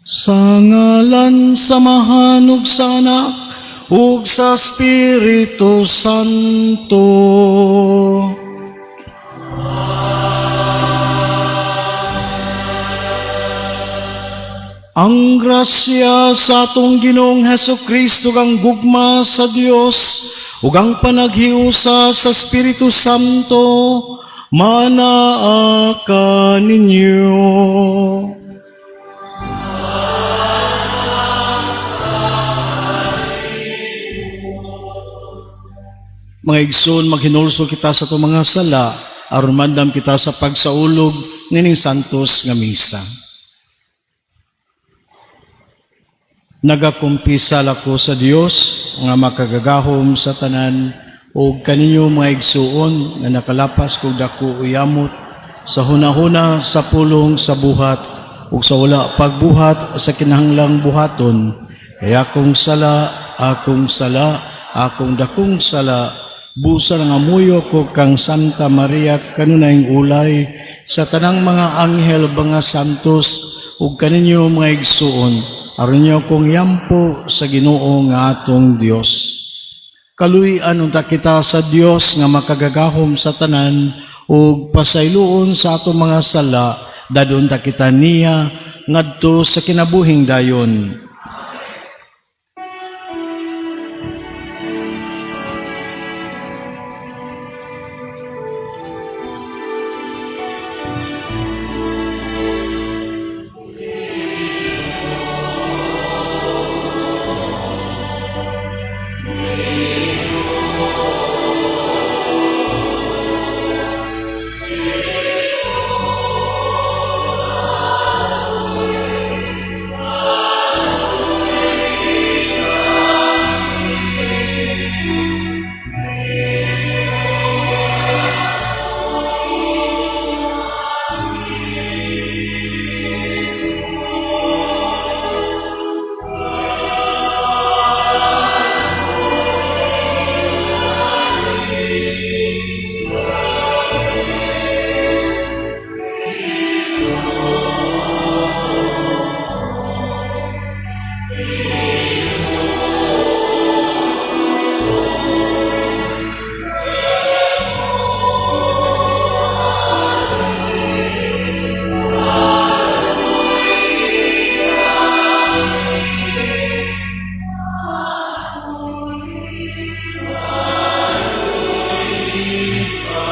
Sa ngalan sa Amahan ug sa Anak ug sa Espiritu Santo. Ang grasya sa atong Ginoong Hesus Kristo, ang gugma sa Dios ug ang panaghiusa sa Espiritu Santo manaa kaninyo. Mga igsoon, maghinulsol kita sa atong mga sala aron mandam kita sa pagsaulog nining santos nga misa. Nagakumpisal ako sa Dios nga makagagahom sa tanan ug kaninyo, mga igsuon, nga nakalapas kog dako uyamot sa hunahuna, sa pulong, sa buhat ug sa wala pagbuhat sa kinahanglang buhaton, kay akong sala, akong sala, akong dakong sala. Busa nangamuyo ko kang Santa Maria, kanunayng ulay, sa tanang mga anghel, mga santos ug kaninyo, mga igsuon, aron inyo akong iampo sa Ginoo nga atong Dios. Kaluy-an unta kita sa Dios nga makagagahom sa tanan ug pasayloon sa atong mga sala, dad-on ta kita niya ngadto sa kinabuhing dayon.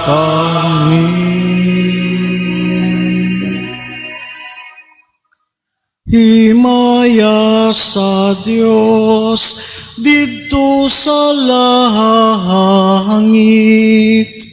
Kami. Himaya sa Dios didto sa langit.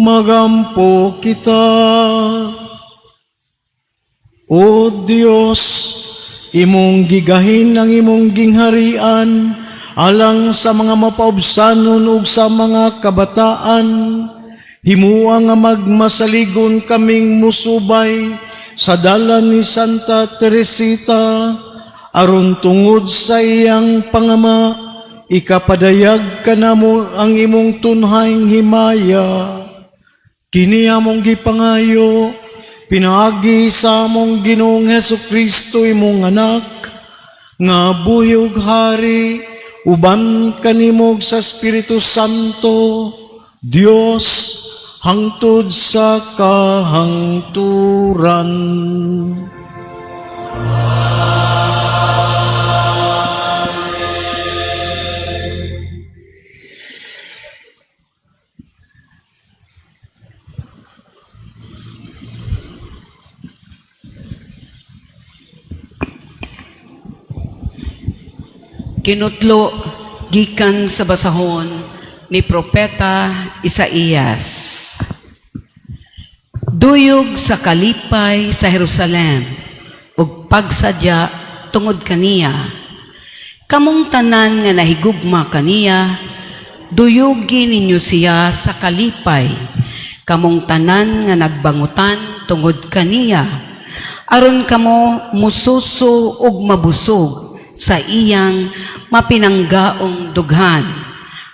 Magampo kita. O Dios, imong gigahin ang imong gingharian alang sa mga mapaubsanon ug sa mga kabataan. Himua nga magmasaligon kaming musubay sa dalan ni Santa Teresita, aron tungod sa iyang pangama, ikapadayag kanamo ang imong tunhayng himaya. Kini among gipangayo pinaagi sa among Ginoong Hesus Kristo, imong anak, nga buhi ug hari uban kanimo sa Espiritu Santo, Dios, hangtod sa kahangturan. Kinutlo gikan sa basahon ni Propeta Isaías. Duyog sa kalipay sa Jerusalem ug pagsadya tungod kaniya. Kamong tanan nga nahigugma kaniya, duyugi ninyo siya sa kalipay. Kamong tanan nga nagbangutan tungod kaniya, aron kamo mususo ug mabusog sa iyang mapinanggaong dughan,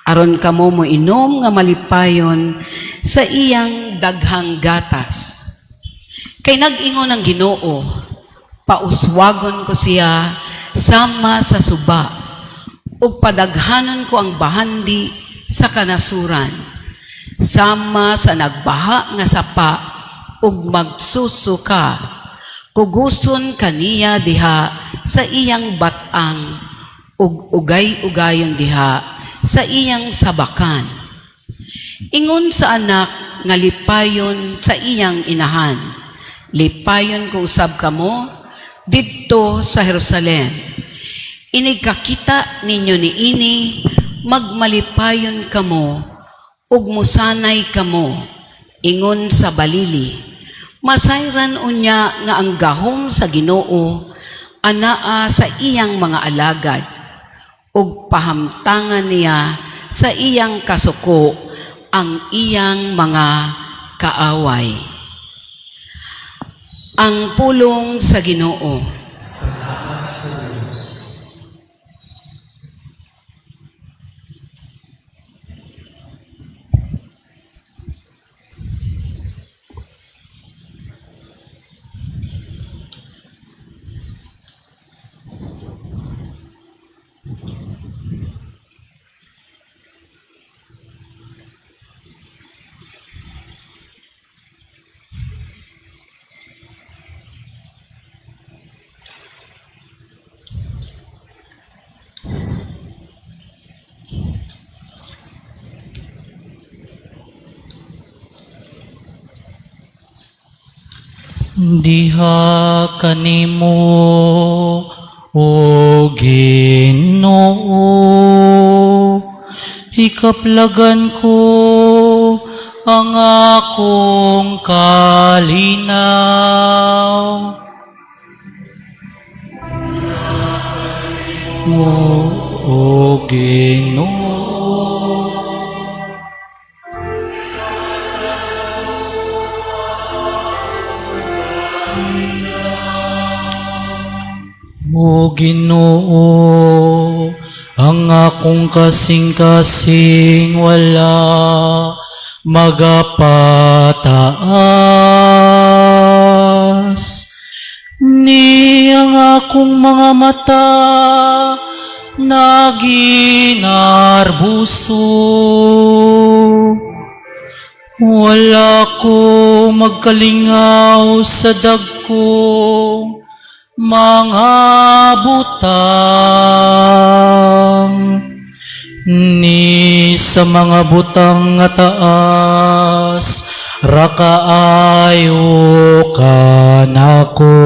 aron kamo moinom nga malipayon sa iyang daghang gatas. Kay nag-ingon ang Ginoo, pauswagon ko siya sama sa suba, ug padaghanon ko ang bahandi sa kanasuran, sama sa nagbaha nga sapa ug magsusuka. Kuguson kaniya diha sa iyang batang ug ugay-ugayon diha sa iyang sabakan. Ingon sa anak nga lipayon sa iyang inahan, lipayon ko usab kamo didto sa Jerusalem. Inig kakita ninyo niini, magmalipayon kamo ug musanay kamo ingon sa balili. Masayran unya nga ang gahom sa Ginoo anaa sa iyang mga alagad, ug pahamtangan niya sa iyang kasuko ang iyang mga kaaway. Ang pulong sa Ginoo. Diha kanimo, o Ginoo, ikaplagan ko ang akong kalinaw. Mo, o Ginoo. O Ginoo, ang akong kasing-kasing wala magapataas. Ni ang akong mga mata naginarbuso. Wala ko magkalingaw sa dagkong mga butang, ni sa mga butang nga taas rakaayo kanako.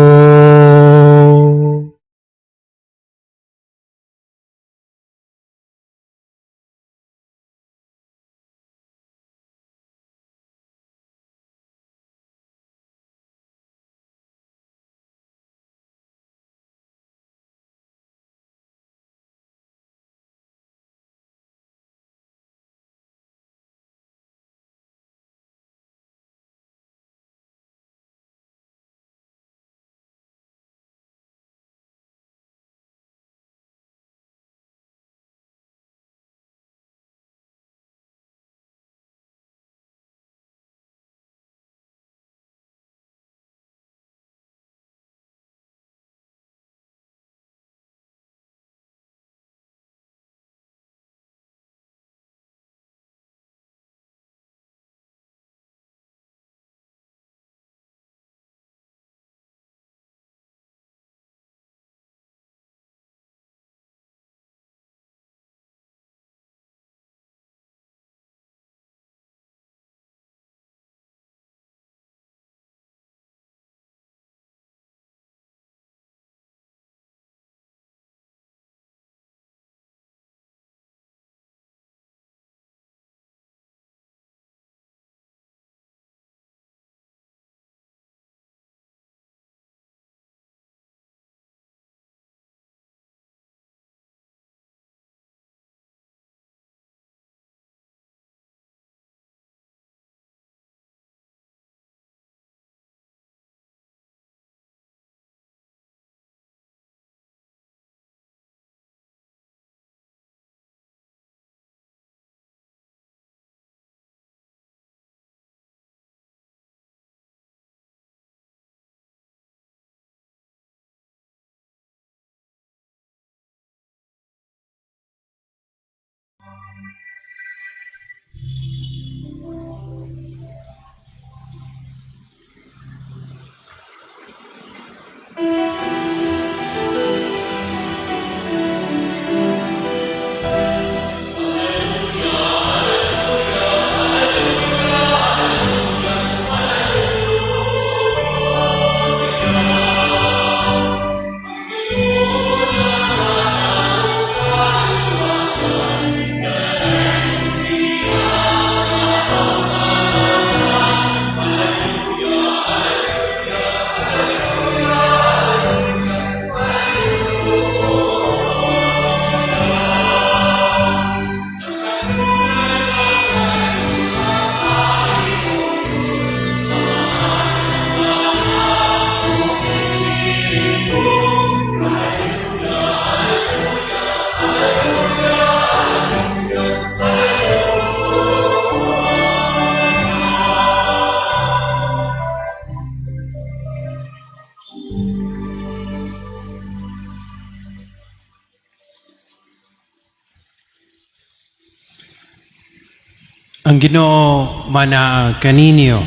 Ang Ginoo manaa kaninyo.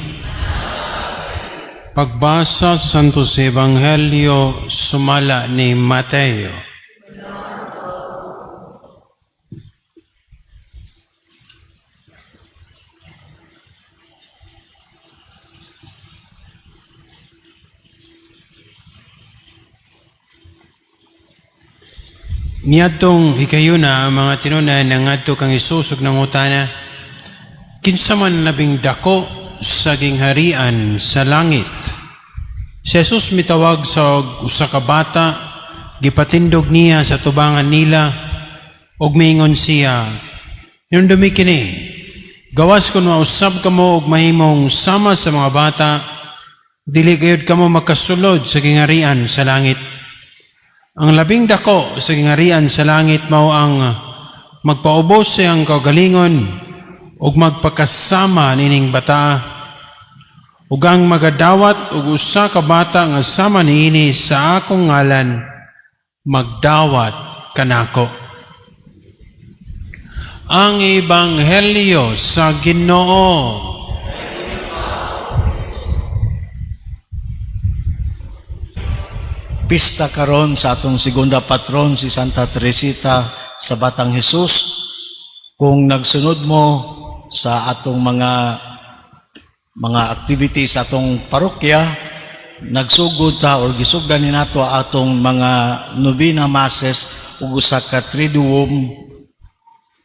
Pagbasa sa Santos Ebanghelyo sumala ni Mateo. Niadtong higayuna ang mga tinunan nangadto kang Hesus ug nangutana, "Kinsa man labing dako sa gingharian sa langit?" Si Jesus mitawag sa usa ka bata, gipatindog niya sa tubangan nila ug miingon siya, "Hinumdumi kini, gawas kon mausab kamo og mahimong sama sa mga bata, dili gayud kamo makasulod sa gingharian sa langit. Ang labing dako sa gingharian sa langit mao ang magpaubos sa iyang kaugalingon ug magpakasama nining bata, ug ang magadawat og usa ka bata nga sama niini sa akong ngalan, magdawat kanako." Ang Ebanghelyo sa Ginoo. Pista karon sa atong segunda patron, si Santa Teresita sa Batang Jesus. Kung nagsunod mo sa atong mga activities sa atong parokya, nagsugod ta or gisugdan ni nato atong mga novena masses ug usa ka triduum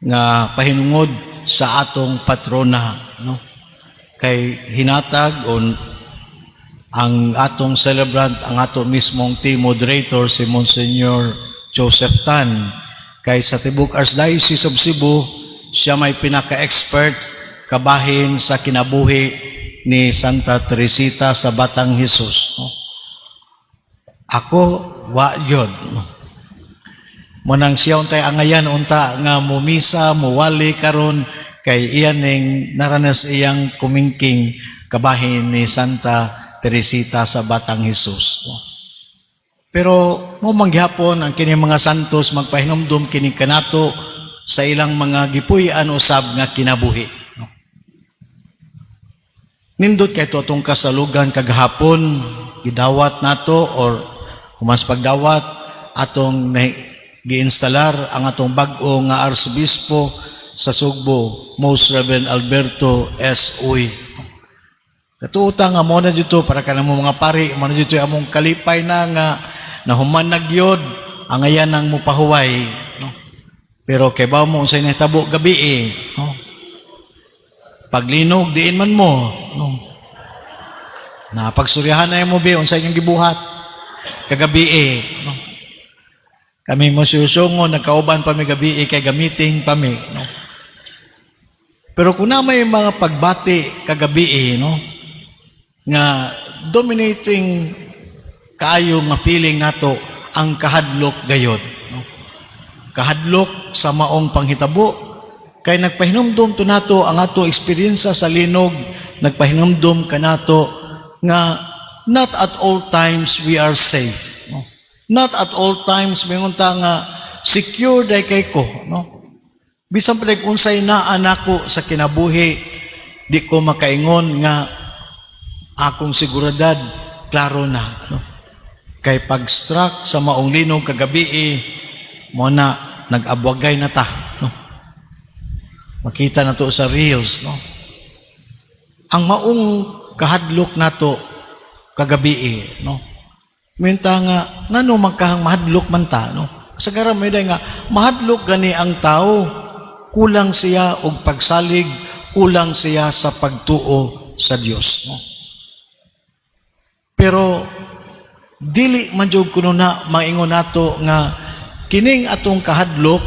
nga pahinungod sa atong patrona, no? Kay hinatag on ang atong celebrant, ang ato mismong team moderator, si Monsignor Joseph Tan. Kay sa tibok Archdiocese of Cebu, siya may pinaka-expert kabahin sa kinabuhi ni Santa Teresita sa Batang Jesus. No? Ako, wa yun. No? Munang siya untay angayan unta nga mumisa, muwali karon kay iyan ning naranas iyang kumingking kabahin ni Santa Teresita sa Batang Jesus. No? Pero mo manggihapon ang kini mga santos magpahinumdum kini kanato sa ilang mga gipuy-an usab nga kinabuhi. No? Nindot kay to atong kasalugan kagahapon, gidawat nato or humas pagdawat atong giinstalar ang atong bag-o nga arsobispo sa Sugbo, Most Reverend Alberto S. Uy. Katuuta nga mo na dito para kanamo mga pari, mo na dito among kalipay na nga nahuman na gyud ang ayan ang mupahuway, no? Pero kay ba mo unsay nahitabo gabi eh, no? Paglinog diin man mo, no? Na pagsuryahan na mo bi unsay inyong gibuhat kagabi eh, no? Kami mo siyusungo, nagkauban pa mi gabi eh, kay gamiting pa mi, no? Pero kung na may mga pagbati kagabi eh, no? Nga dominating kaayo nga feeling nato ang kahadlok gayod, no? Kahadlok sa maong panghitabo kay nagpahinumdum to nato ang ato eksperyensya sa linog, nagpahinumdum kanato nga not at all times we are safe, no? Not at all times mingon ta nga secure day kay ko, no? Bisan pa unsay naa nako sa kinabuhi, di ko makaingon nga akong seguridad klaro na, no? Kay pag-struck sa maong linog kagabi, mo na nag-abwagay na ta, no? Makita na to sa reels, no? Ang maong kahadlok nato kagabi, no? Minta nga ngano magkahang mahadlok man ta, no? Kasagaran may nga mahadlok gani ang tao, kulang siya og pagsalig, kulang siya sa pagtuo sa Dios, no? Pero dili man jud kuno na maingon nato nga kining atong kahadlok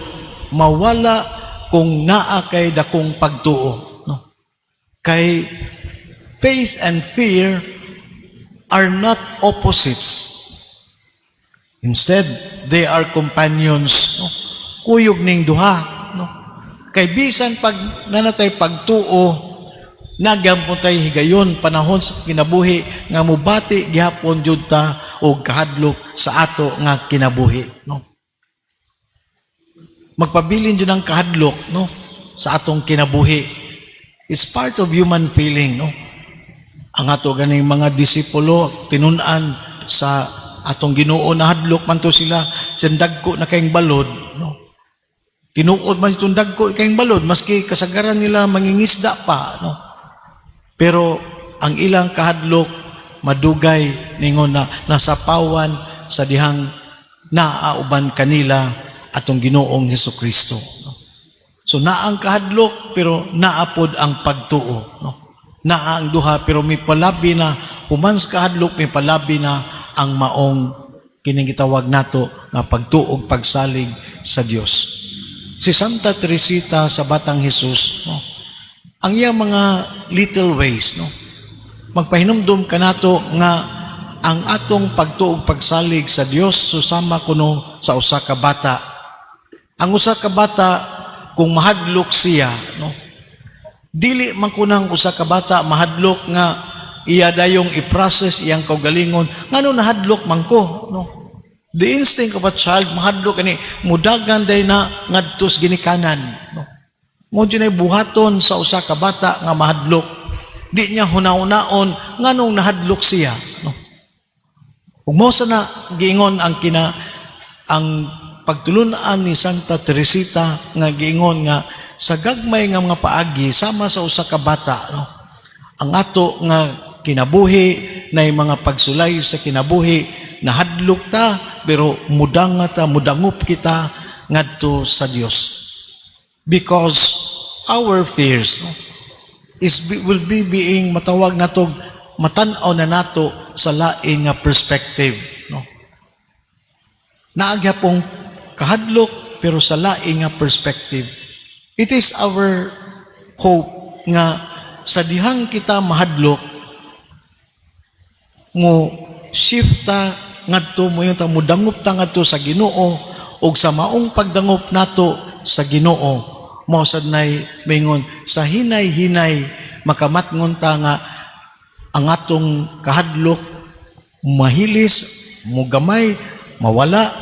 mawala kung naa kay dakong pagtuo, no? Kay faith and fear are not opposites. Instead, they are companions, no? Kuyog ning duha, no? Kay bisan pag nanatay pagtuo, nagyampon tay higayon panahon sa kinabuhi nga mubati gihapon jud ta og kahadlok sa ato nga kinabuhi, no? Magpabilin jud ang kahadlok, no, sa atong kinabuhi. It's part of human feeling, no? Ang ato ganing mga disipulo, tinun-an sa atong Ginoo, nahadlok man to sila sa dagko na kayong balod, no? Tinuod man itong dagko kayong balod maski kasagaran nila mangingisda pa, no? Pero ang ilang kahadlok madugay ningon na nasapawan sa dihang naauban kanila atong Ginoong Hesus Kristo, no? So naa ang kahadlok pero naapod ang pagtuo, no? Naa ang duha pero may palabi na human sa kahadlok, may palabi na ang maong kining gitawag nato nga pagtuog, pagsalig sa Dios. Si Santa Teresita sa Batang Jesus, no? Ang iyang mga little ways, no? Magpahinumdum kanato nga ang atong pagtuog, pagsalig sa Dios susama kuno sa usa ka bata. Ang usa ka bata, kung mahadlok siya, no? Dili man kunang usa ka bata mahadlok nga iya dayong i-process iyang kaugalingon ngano nahadlok man ko, no? The instinct of a child, mahadlok ani, mudagan day na ngadto sa ginikanan, no? Mo jud ay buhaton sa usa ka bata nga mahadlok. Di niya hunahunaon nganong nahadlok siya, no? Ug mao sa na giingon ang kina ang pagtulunan ni Santa Teresita nga giingon nga sa gagmay nga mga paagi, sama sa usa ka bata, no? Ang ato nga kinabuhi na mga pagsulay sa kinabuhi, nahadlok ta pero mudanga ta, mudangop kita ngadto sa Dios because our fears, no, is will be being matawag nato, matan-aw na nato sa lain nga perspective, no? Naa gyapong kahadlok pero sa lain nga perspective. It is our hope nga sa dihang kita mahadlok, mo shift ta ngadto mo yung ta mudangop ta ngadto sa Ginoo, ug sa maong pagdangop nato sa Ginoo, mao sad nay maingon sa hinay-hinay makamatngon ta nga ang atong kahadlok mahilis, mugamay, mawala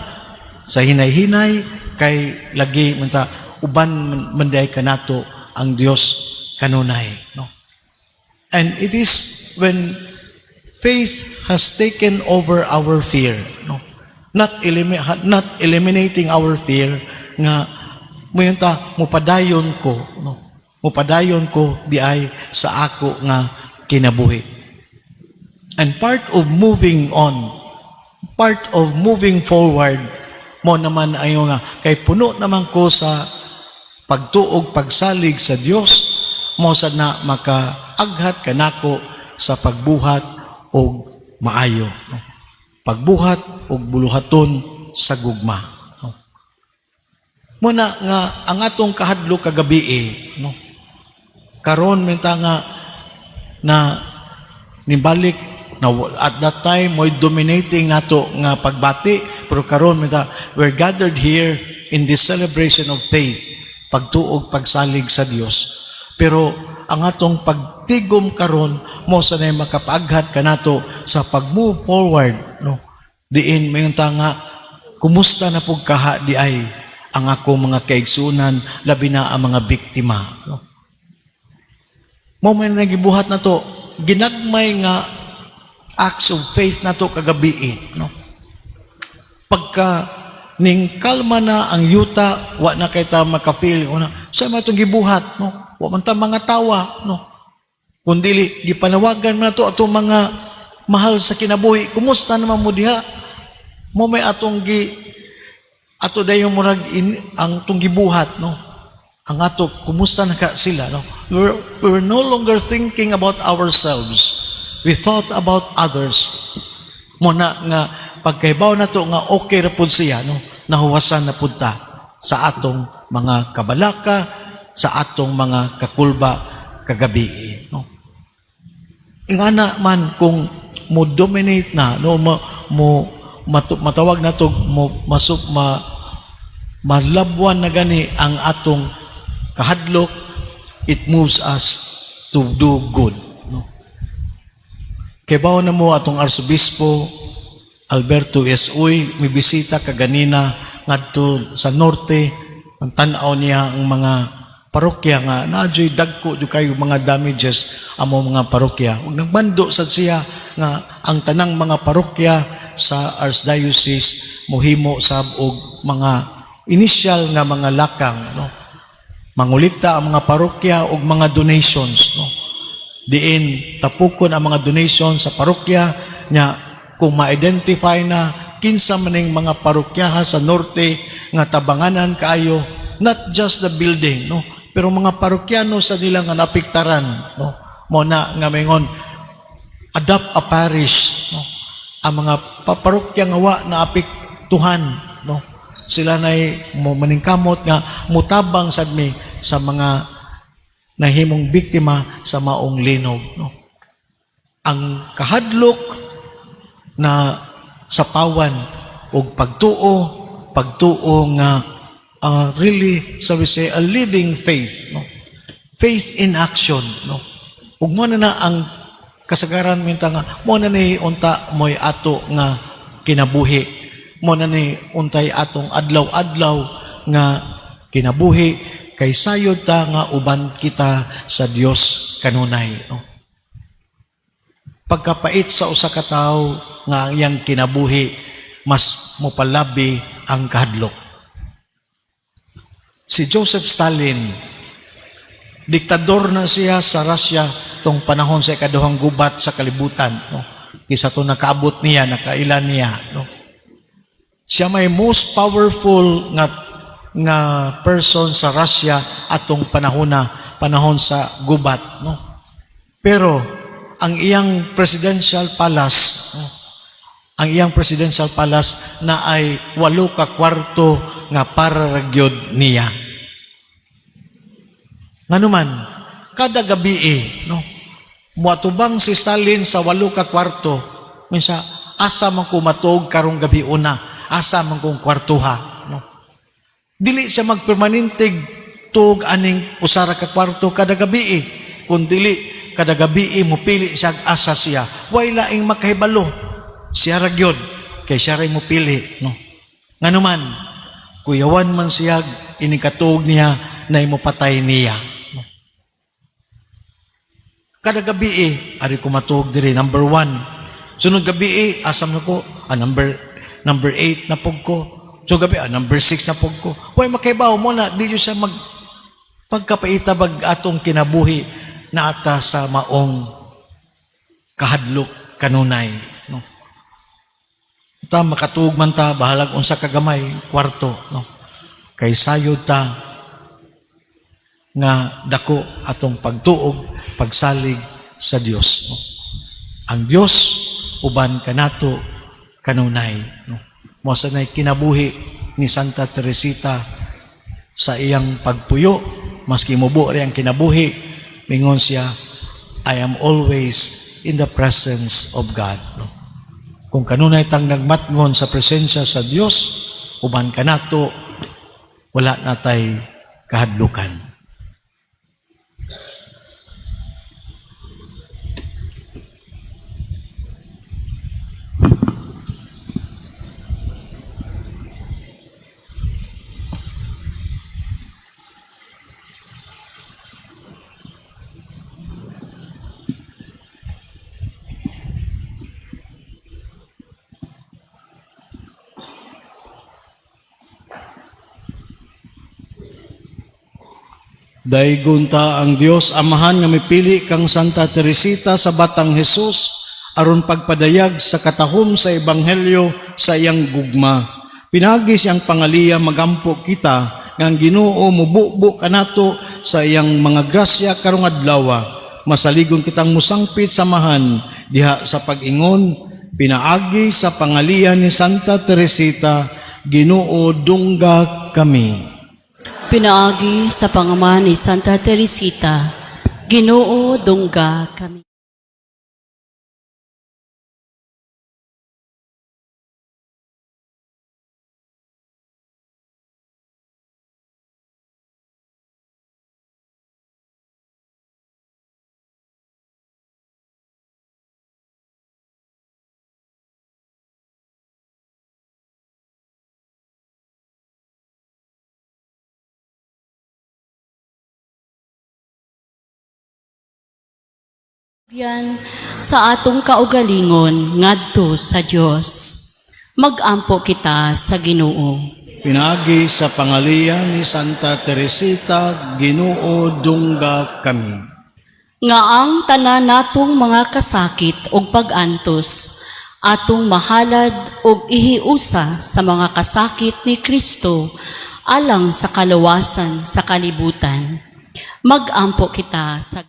sa hinay-hinay kay lagi man ta uban man diay kanato ang Dios kanunay, no? And it is when faith has taken over our fear, no, not eliminating our fear, nga moingon ta, mupadayon ko, no, mupadayon ko diay sa ako nga kinabuhi. And part of moving on, part of moving forward mo naman ayo nga kay puno naman ko sa pagtuog, pagsalig sa Dios, mo sad na makaaghat kanako sa pagbuhat og maayo, no? Pagbuhat og buluhaton sa gugma, no? Muna nga ang atong kahadlok kagabi, no, karon minta nga na nibalik na at that time mo'y dominating nato nga pagbati, pero karon minta we're gathered here in this celebration of faith, pagtuog, pagsalig sa Dios. Pero ang atong pagtigom karon mo sa nay makapaaghat kanato sa pag-move forward, no, diin mayon ta nga kumusta na pug kaha di ay Ang ako mga kaigsunan, labi na ang mga biktima, no? Mao man nagibuhat na to, ginagmay nga acts of faith na to kagabi, no? Pagka ning kalma na ang yuta, wa na kay ta maka-feel una sa mga itong gibuhat, no? Wa man ta mga tawa, no? Kung dili gipanawagan man nato atong mga mahal sa kinabuhi, kumusta naman mo diha? Mo may atong gi ato dayon murag in, ang tong gibuhat, no? Ang ato, kumusta na ka sila, no? We were no longer thinking about ourselves, we thought about others. Mo na nga pagkaibaw na to nga okay ra pud siya, no? Nahuwasan na pud ta sa atong mga kabalaka, sa atong mga kakulba kagabi, no? Ingana man kung mo dominate na, no, mo, mo matawag na to mo masup ma malabwan na gani ang atong kahadlok, it moves us to do good, no? Kay na mo atong Arsobispo Alberto S. Uy mibisita kaganina ngadto sa norte. Ang tan-aw niya ang mga parokya nga naadyoy dagko jud kayo mga damages amo mga parokya, ug nagmando sad siya nga ang tanang mga parokya sa Archdiocese mohimo sab og mga initial nga mga lakang, no? Mangulikta ang mga parokya og mga donations, no? Diin tapukon ang mga donation sa parokya nya kung ma-identify na kinsa maning mga parokyaha sa norte nga tabanganan kaayo, not just the building, no, pero mga parokyano sa nila nga napiktaran, no? Mo na nga maingon adopt a parish, no? Ang mga parokya nga wa na apektuhan, no, sila nay mo maningkamot nga mutabang sad mi sa mga nahimong biktima sa maong linog, no? Ang kahadlok na sapawan og pagtuo, pagtuo nga really, so we say, a living faith, no? Faith in action, no? Ug mo na na ang kasagaran minta nga mo na ni unta mo'y ato nga kinabuhi, mo na ni untay atong adlaw-adlaw nga kinabuhi, kay sayod ta nga uban kita sa Dios kanunay, no? Pagkapait sa usa ka tawo nga ang iyang kinabuhi, mas mopalabi ang kahadlok. Si Joseph Stalin, diktador na siya sa Russia tong panahon sa ikaduhang gubat sa kalibutan, no? Kisa to nakaabot niya, nakailan niya, no? Siya may most powerful nga nga person sa Russia atong panahon na panahon sa gubat, no? Pero ang iyang presidential palace, no? Ang iyang presidential palace na ay 8 ka kwarto nga para ra gyud niya. Nganuman, kada gabi eh, no? Muatubang si Stalin sa 8 ka kwarto, minsa, asa man ko matuog karong gabi una, asa man kong kwartuha, no? Dili siya magpermanenteg tuog aning 1 ra ka kwarto kada gabi eh. Kung dili, kada gabi eh, mupili siya asa siya. Way laing makahibalo. Siya ra gyud, kay siya ray mupili, no? Nganuman, kuyawan man siya, inikatuog niya, na imupatay niya, no? Kada gabi eh, ari ko matuog diri, number 1. Sunod gabi eh, asam na ko, number number 8 na pug ko. Sunod gabi, number 6 na pug ko. Way makaibaw mo na, di siya mag pagkapaita bag atong kinabuhi na ata sa maong kahadlok kanunay, no? Ta makatuog man ta bahalag unsa kagamay kwarto, no? Kay sayod ta nga dako atong pagtuog, pagsalig sa Dios, no? Ang Dios uban kanato kanunay, no? Mo sa nay kinabuhi ni Santa Teresita sa iyang pagpuyo, maski mubo ri ang kinabuhi, mingon siya, "I am always in the presence of God," no? Kung kanunay tang nagmatngon sa presensya sa Dios, uban kanato, wala natay kahadlukan. Daygon ta ang Dios Amahan nga mipili kang Santa Teresita sa Batang Jesus aron pagpadayag sa katahom sa ebanghelyo sa iyang gugma. Pinaagi sa iyang pangaliya, magampo kita nga ang Ginoo mububo kanato sa iyang mga grasya karong adlaw. Masaligon kitang musangpit sa Amahan diha sa pag-ingon pinaagi sa pangaliya ni Santa Teresita, Ginoo, dungga kami. Pinaagi sa pangama ni Santa Teresita, Ginoo, dungga kami. Yan sa atong kaugalingon ngadto sa Dios. Magampo kita sa Ginoo. Pinaagi sa pangaliya ni Santa Teresita, Ginoo, dungga kami. Nga ang tanan natong mga kasakit ug pag-antos atong mahalad ug ihiusa sa mga kasakit ni Kristo alang sa kaluwasan sa kalibutan. Magampo kita sa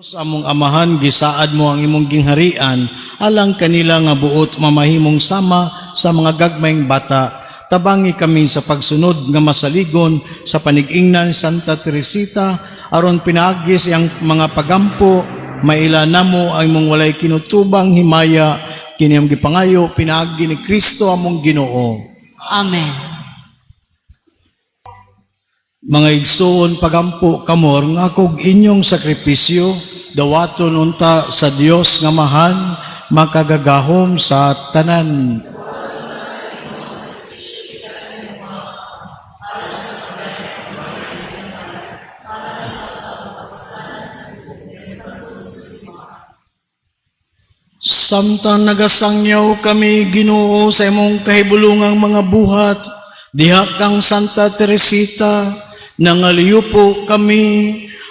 Sa among Amahan, gisaad mo ang imong gingharian alang kanila nga buot mamahimong sama sa mga gagmayng bata. Tabangi kami sa pagsunod nga masaligon sa panig-ingnan Santa Teresita aron pinaagi sa iyang mga pagampo maila namo ang imong walay kinutubang himaya. Kini among gipangayo pinaagi ni Kristo among Ginoo. Amen. Mga igsoon, pagampo kamo nga kog inyong sakripisyo dawaton unta sa Dios nga Amahan makagagahom sa tanan. Samtang nagasangyaw kami, Ginoo, sa imong kahibulungang mga buhat, diha kang Santa Teresita, nangaliyupo kami,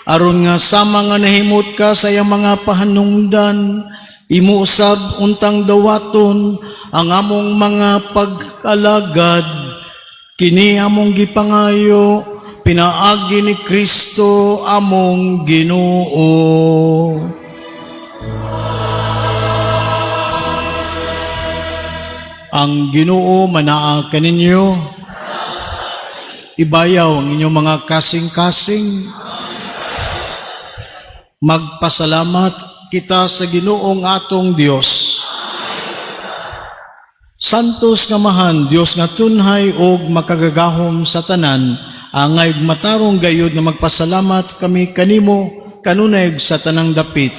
aron nga sama nga nahimot ka sa iyang mga pahanungdan, imo usab untang dawaton ang among mga pag-alagad. Kini among gipangayo, pinaagi ni Kristo among Ginoo. Ang Ginoo manaa kaninyo. Ibayaw ang inyong mga kasing-kasing. Magpasalamat kita sa Ginoong atong Dios. Santos nga Amahan, Dios nga tunhay og makagagahom sa tanan, angay ug matarong gayud nga magpasalamat kami kanimo kanunay ug sa tanang dapit.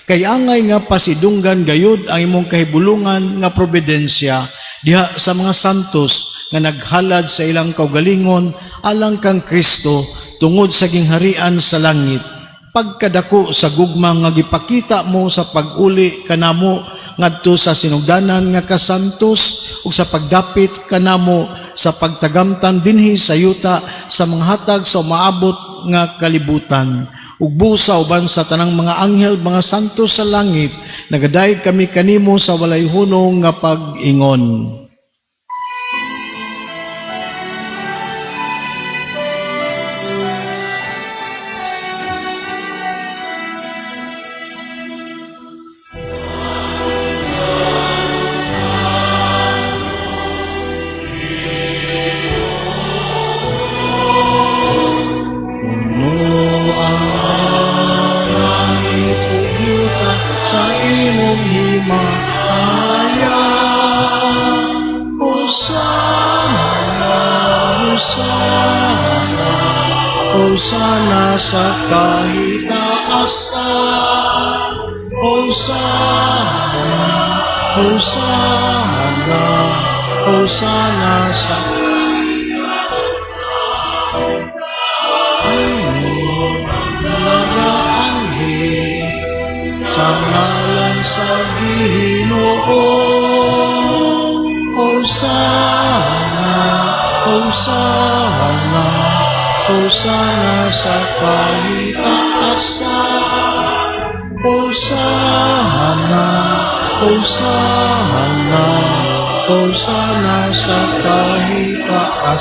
Kay angay nga pasidunggan gayud ang imong kahibulungan nga providensya diha sa mga santos nga naghalad sa ilang kaugalingon alang kang Kristo tungod sa gingharian sa langit. Pagkadako sa gugma nga gipakita mo sa pag-uli kanamo ngadto sa sinugdanan nga kasantos ug sa pagdapit kanamo sa pagtagamtan dinhi sa yuta sa mga hatag sa umaabot nga kalibutan. Ug busa uban sa tanang mga anghel, mga santo sa langit, nagadayeg kami kanimo sa walay hunong nga pag-ingon. Puno ang langit ug yuta sa imong himaya. Hosana, Hosana, Hosana sa kahitaasan. Hosana, Hosana, Hosana sa nagaanhi sa ngalan sa Ginoo. Hosana, Hosana, Hosana sa kahitaasan. Hosana, Hosana, Hosana sa kahitaasan.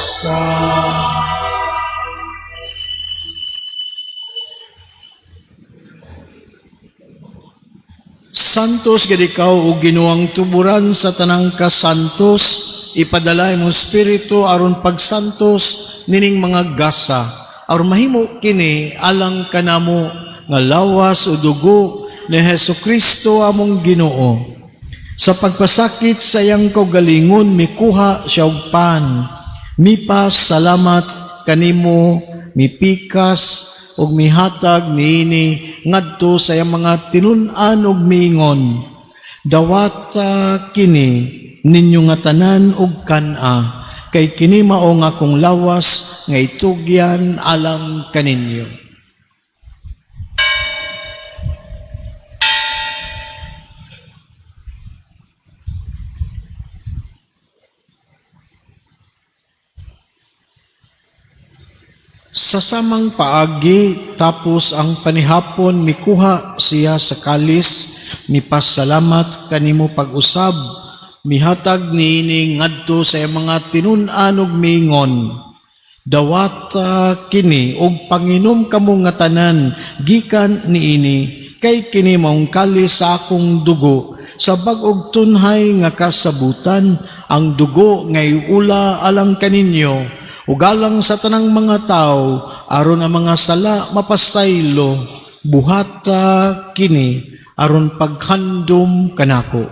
Santos gid ikaw o Ginoong tuburan sa tanang kasantos, ipadala imong espiritu aron pagsantos nining mga gasa, aron mahimo kini alang kanamo nga lawas o dugo ni Hesus Kristo among Ginoo. Sa pagpasakit sa iyang kaugalingon, mikuha siya og pan, mipasalamat kanimo, mipikas ug mihatag niini ngadto sa iyang mga tinun-an ug miingon, "Dawata kini ninyo nga tanan ug kan-a, kay kini mao nga akong lawas nga itugyan alang kaninyo." Sa samang paagi, tapos ang panihapon, mikuha siya sa kalis, mipasalamat kanimo pag-usab, mihatag niini ngadto sa iyang mga tinun-an ug miingon, "Dawata kini ug panginom kamo nga tanan gikan niini, kay kini maong kalis sa akong dugo sa bag-og tunhay nga kasabutan, ang dugo nga iula alang kaninyo ug alang sa tanang mga tawo aron ang mga sala mapasaylo. Buhata kini aron paghandom kanako."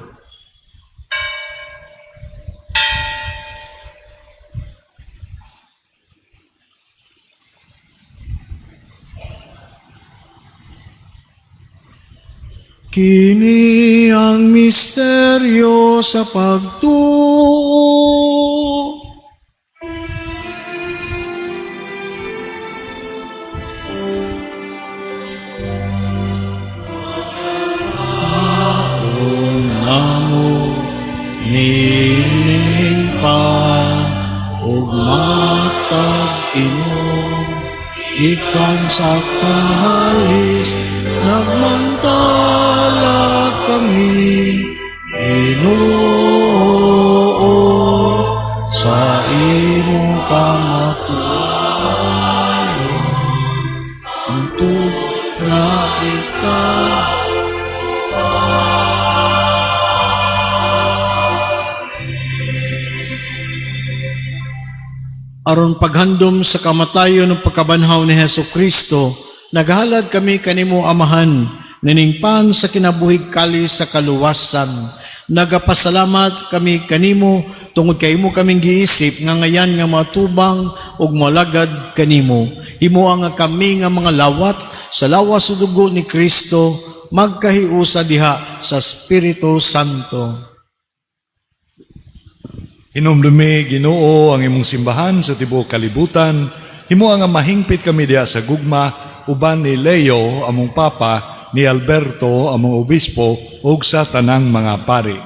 Kini ang misteryo sa pagtuo. Namo nining pan ug matag inom gikan sa kalis, nagmantala kami, Ginoo, sa imong kamatuoran hangtod nga ikaw. Aron paghandom sa kamatayon ug pagkabanhaw ni Hesus Kristo, naghalad kami kanimo, Amahan, nining pan sa kinabuhig, kalis sa kaluwasan. Nagapasalamat kami kanimo tungod kay imo kaming giisip nga ngayan nga matubang ug molagad kanimo. Himoa nga kami nga mga lawat sa lawas ug dugo ni Kristo magkahiusa diha sa Espiritu Santo. Hinumdumi, Ginoo, ang imong simbahan sa tibuok kalibutan. Himoa nga mahingpit kami diha sa gugma uban ni Leo among Papa, ni Alberto among Obispo ug sa tanang mga pari.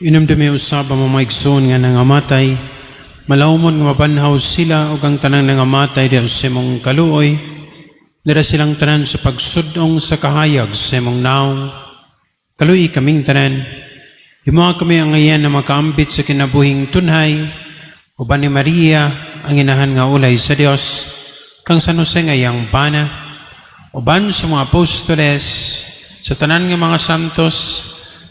Inumdumi usab ang mga igsoon nga nangamatay, malawmon nga mabanhaw sila ug ang tanang nangamatay diha sa imong kaluoy, dira silang tanan sa pagsudong sa kahayag sa imong naong. Kaluoyi kaming tanan, himuha kami ang ngayan na makaambit sa kinabuhing tunhay, uban ni Maria ang inahan nga ulay sa Dios, kang San Jose nga iyang bana, uban sa mga apostoles, sa tanan nga mga santos,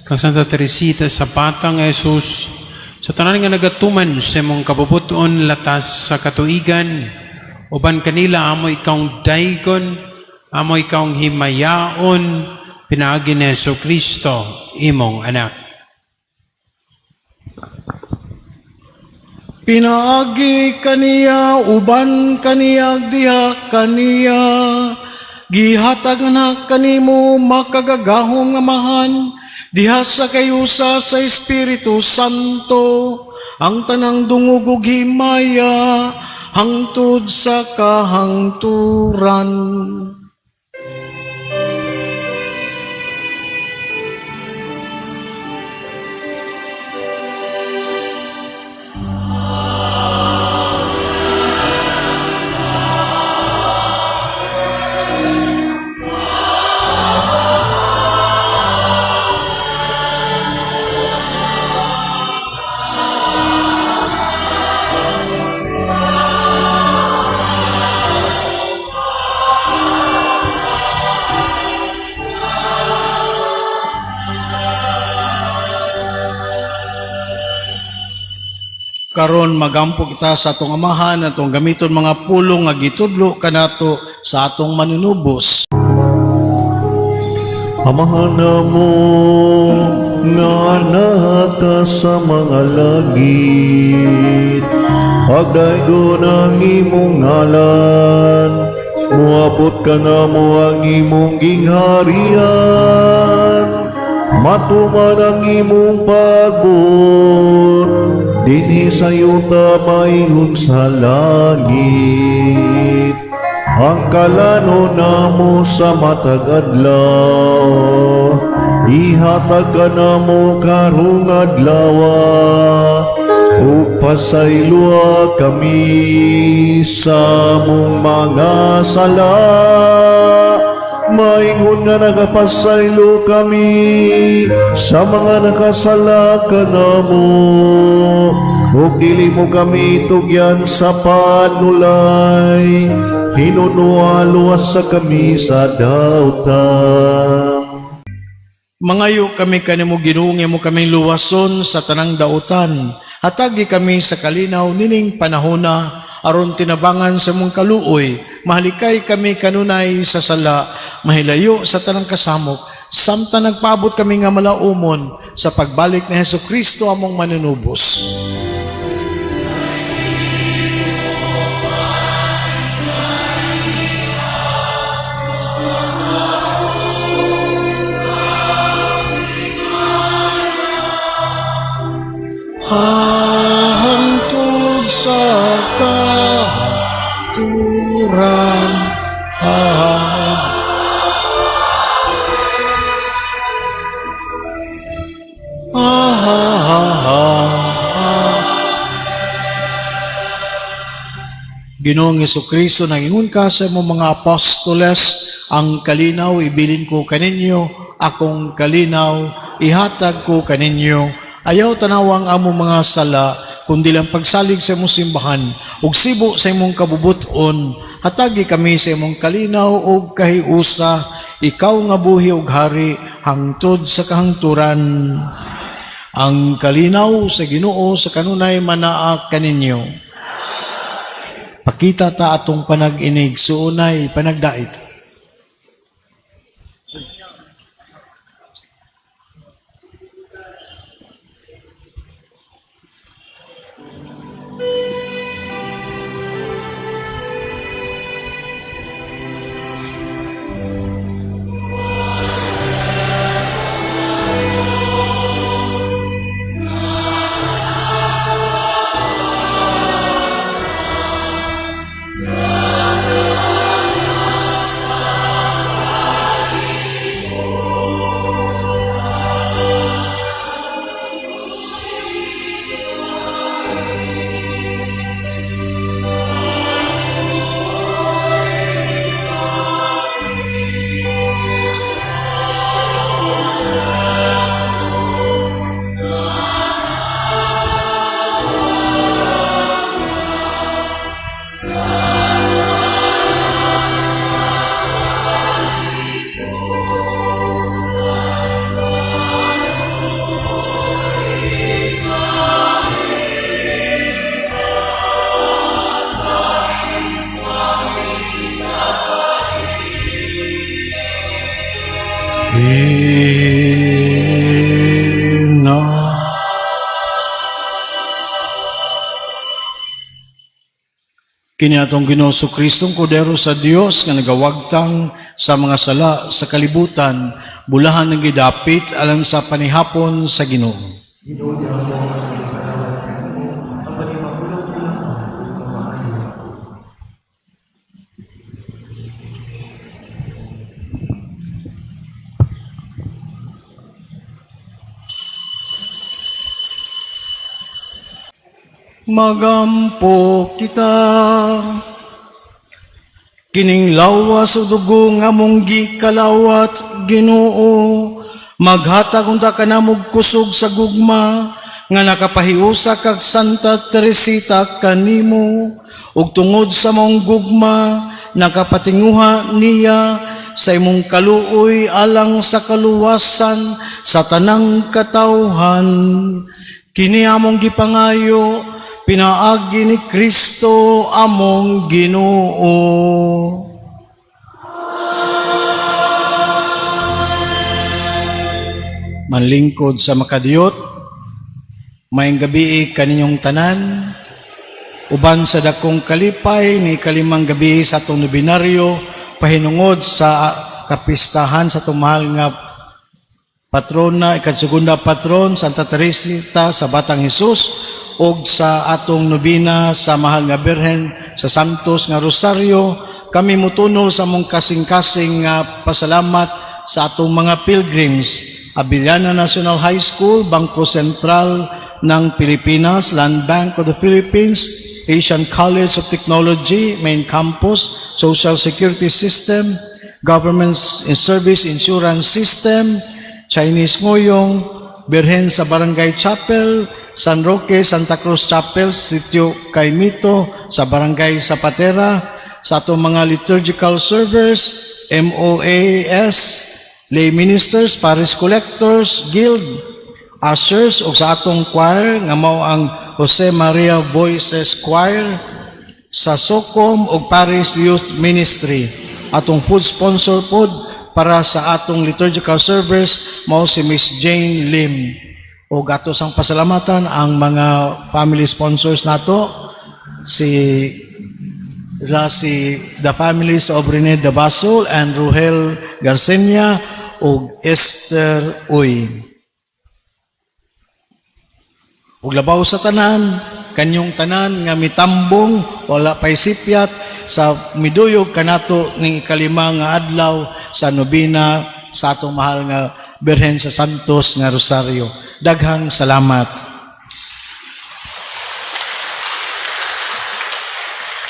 kang Santa Teresita sa Batang Jesus, sa tanan nga nagatuman sa imong kabubuton latas sa katuigan, uban kanila amo ikawng daygon, amo ikawng himayaon, pinaagi ni Hesus Kristo, imong anak. Pinaagi kaniya, uban kaniya, diha kaniya. Gihatag na kanimo makagagahom nga Amahan, diha sa kayusa sa Espiritu Santo, ang tanang dungog ug himaya, hangtod sa kahangturan. Karon magampo kita sa atong Amahan, atong gamiton mga pulong nga gitudlo kanato sa atong manunubos. Amahan namo nga naka sa mga langit, pagdaygon ang imong ngalan, muabot ka namo ang imong gingharian, matuman ang imong pagbuot, dinhi sa yuta maingon sa langit. Ang kalano namo sa matag adlaw, ihatag ka namo karong adlaw, ug pasayloa kami sa among mga sala, maingon nga nagapasaylo kami sa mga nakasala kanamo, ug dili mo kami tugyan sa panulay, hinunoa luwas sa kami sa dautan. Mangayo kami kanimo, Ginoo, nga imo kaming luwason sa tanang dautan. Hatagi kami sa kalinaw nining panahona aron tinabangan sa mong kaluoy, mahalikay kami kanunay sa sala, mahilayo sa tanang kasamok, samtang nagpaabot kami nga malaumon sa pagbalik ni Hesus Kristo among manunubos. Hangtod sa kahangturan. Ah. Ah, ah, ah, ah. Ginoong Kristo, nangingon ka sa imong mga apostoles, "Ang kalinaw ibilin ko kaninyo, akong kalinaw ihatag ko kaninyo. Ayaw tanawang among mga sala, kundi lang pagsalig sa imong simbahan, ug sibo sa imong kabubuton, hatagi kami sa imong kalinaw ug kahiusa, ikaw nga buhi ug hari hangtod sa kahangturan." Ang kalinaw sa Ginoo sa kanunay manaa kaninyo. Pakita ta atong panag-inig, suunay panagdait. Ina. Kini atong Ginoo Kristong Kordero sa Dios nga nagawagtang sa mga sala sa kalibutan, bulahan ng gidapit alang sa panihapon sa Ginoo. Magampo kita. Kining lawas o dugo nga mong gikalawat, Ginoo, maghatag unta kanamog kusog sa gugma nga nakapahiusa kag Santa Teresita kanimo, ug tungod sa mong gugma nakapatinguha niya sa imong kaluoy alang sa kaluwasan sa tanang katawhan. Kini among gipangayo pinaagi ni Kristo among Ginoo. Manlingkod sa makadiyot, maayong gabi kaninyong tanan, uban sa dakong kalipay ni ikalimang gabi sa atong nobinaryo, pahinungod sa kapistahan sa atong mahal nga patrona, ikatsugunda patron, Santa Teresita sa Batang Jesus, og sa atong nobina sa Mahal nga Birhen sa Santos nga Rosario, kami mutunol sa among kasing-kasing nga pasalamat sa atong mga pilgrims, Abellana National High School, Bangko Sentral ng Pilipinas, Land Bank of the Philippines, Asian College of Technology, Main Campus, Social Security System, Government Service Insurance System, Chinese Ngoyong, Birhen sa Barangay Chapel, San Roque, Santa Cruz Chapel, Sitio Caimito, sa Barangay Zapatera, sa atong mga liturgical servers, MOAS, lay ministers, parish collectors, guild, ushers, o sa atong choir, nga mao ang Jose Maria Voices Choir, sa SOCOM o Parish Youth Ministry. Atong food sponsor pod para sa atong liturgical service mao si Miss Jane Lim. O ato sang pasalamatan ang mga family sponsors nato, si the families of Rene Dabasol and Ruhel Garcia ug Esther Uy. Ug labaw sa tanan, kanyong tanan nga mitambong wala pay sipyat sa miduyog kanato ning ikalima nga adlaw sa nobina sa atong mahal nga Birhen sa Santos nga Rosario. Daghang salamat.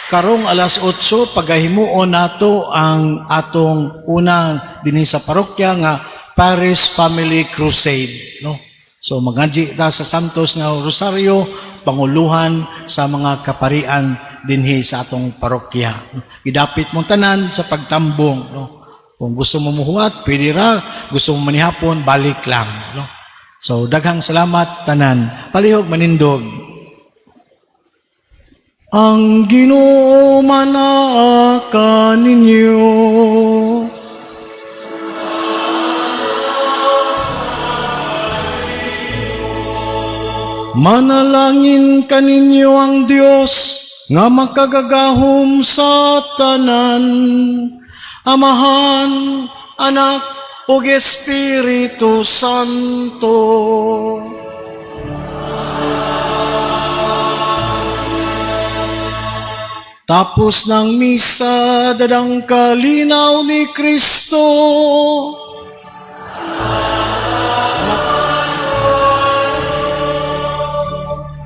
Karong alas 8 pagahimuon nato ang atong una dinhi sa parokya nga Parish Family Crusade, no? So mangadji ta sa Santos nga Rosario, panguluhan sa mga kaparian dinhi sa atong parokya. Gidapit mong tanan sa pagtambong, no? Kung gusto mo muhuwat, pwede ra, gusto mo manihapon, balik lang, no? So daghang salamat tanan. Palihog manindog. Ang Ginoo manaa kaninyo. Manalangin kaninyo ang Dios nga makagagahom sa tanan, Amahan, Anak, ug Espiritu Santo. Tapos ng misa, dadang kalinaw ni Kristo.